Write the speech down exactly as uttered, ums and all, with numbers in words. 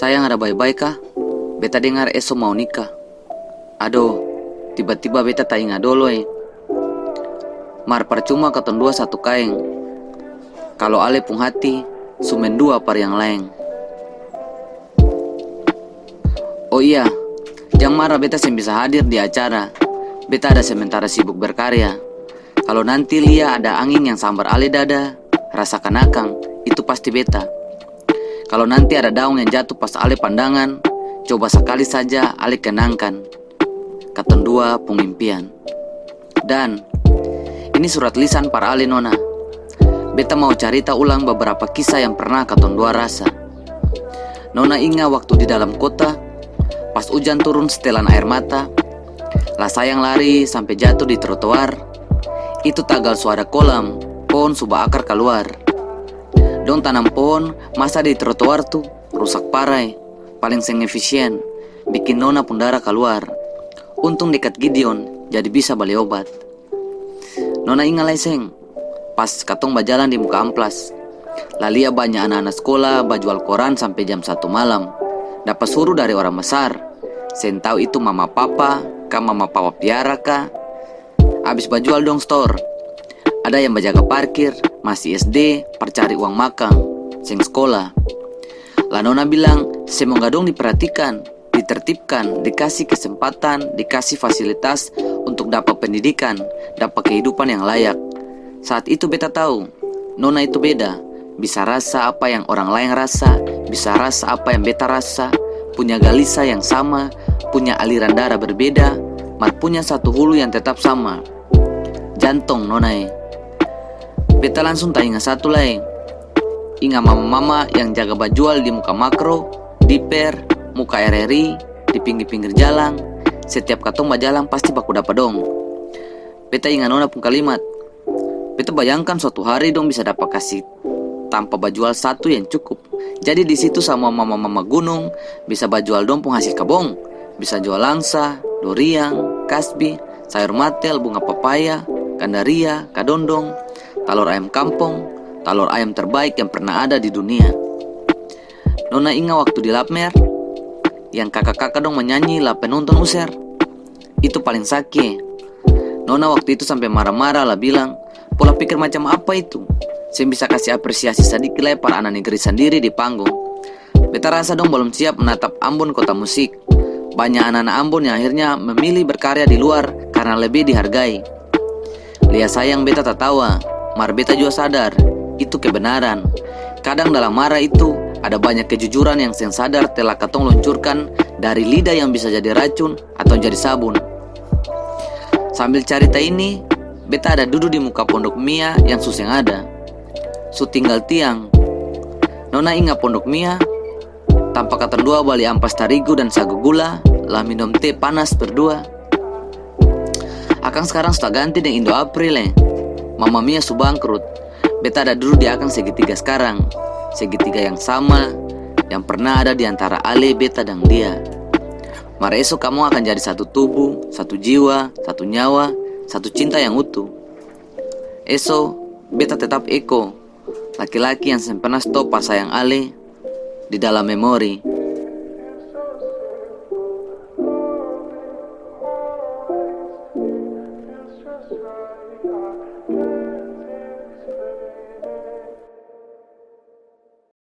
"Sayang, ada bae-bae ka? Beta dengar Eso mau nikah." Adoh, tiba-tiba beta tainga dolo e. Mar parcuma katong dua satu kaeng, kalo Ale pung hati su mendua par yang laeng. Oh iya, jang mara beta seng bisa hadir di acara. Beta ada sementara sibuk berkarya. Kalo nanti lia ada anging yang sambar Ale dada, rasakan akang, itu pasti beta. Kalo nanti ada daong yang jatuh pas Ale pandangan, coba sakali saja Ale kenangkan katong dua pung impian. Dan ini surat lisan par Ale, Nona. Beta mau carita ulang beberapa kisah yang pernah katong dua rasa. Nona inga waktu di dalam kota, pas ujan turun setelan aer mata, la sayang lari sampe jato di trotoar. Itu tagal su ada kolam, pohon su baakar kaluar. Dong tanam pohon masa di trotoar tu, rusak parai, paleng seng efisien, biking Nona pung dara kaluar. Untung dekat Gideon, jadi bisa bali obat. Nona inga lai seng? Pas katong bajalang di muka amplas, la lia banya ana-ana skola bajual koran sampe jam satu malam. Dapa suru dari orang basar. Seng tau itu mama papa ka, mama papa piara ka. Abis bajual dong stor. Ada yang bajaga parkir, masih S D, par cari uang makang, seng skola. La Nona bilang, semoga dong diperhatikan, ditertibkan, dikasi kesempatan, dikasi fasilitas untuk dapa pendidikan, dapa kehidupan yang layak. Saat itu beta tau, Nona itu beda, bisa rasa apa yang orang laeng rasa, bisa rasa apa yang beta rasa, punya galisa yang sama, punya aliran dara berbeda, mar punya satu hulu yang tetap sama. Jantong, Nona e. Beta langsung tainga satu lai. Inga mama-mama yang jaga bajual di muka Makro, Diper, muka R R I, di pinggir-pinggir jalang. Setiap katong bajalang pasti baku dapa dong. Beta inga Nona pung kalimat. Beta bayangkan suatu hari dong bisa dapa kasi tampa bajual satu yang cukup. Jadi di situ samua mama-mama gunung bisa bajual dong pung hasil kabong. Bisa jual langsa, duriang, kasbi, sayur matel, bunga papaya, gandaria, kadondong, talor ayam kampong, talor ayam terbaik yang pernah ada di dunia. Nona inga waktu di Lapmer, yang kaka-kaka dong manyanyi la penonton user? Itu paling saki. Nona waktu itu sampe mara-mara la bilang, "Pola pikir macam apa itu? Seng bisa kasi apresiasi sadiki lai par ana negeri sandiri di panggung." Beta rasa dong balom siap menatap Ambon kota musik. Banya ana-ana Ambon yang akhirnya memilih berkarya di luar karena lebih dihargai. Lia sayang beta tatawa, mar beta jua sadar, itu kebenaran. Kadang dalam mara itu, ada banyak kejujuran yang seng sadar telah katong luncurkan dari lidah yang bisa jadi racun atau jadi sabun. Sambil carita ini, beta ada dudu di muka pondok Mia yang su seng ada. Su tinggal tiang. Nona inga pondok Mia? Tampa katong dua bali ampas tarigu dan sagu gula, la minum te panas berdua. Akang skarang su taganti deng Indo April e. Mama Mia su bangkrut. Beta ada dudu di akang segitiga skarang. Segitiga yang sama, yang pernah ada di antara ale, beta, deng dia. Mar eso kamong akan jadi satu tubuh, satu jiwa, satu nyawa, satu cinta yang utuh. Eso, beta tetap Eko, laki-laki yang seng pernah stop par sayang ale di dalam memori.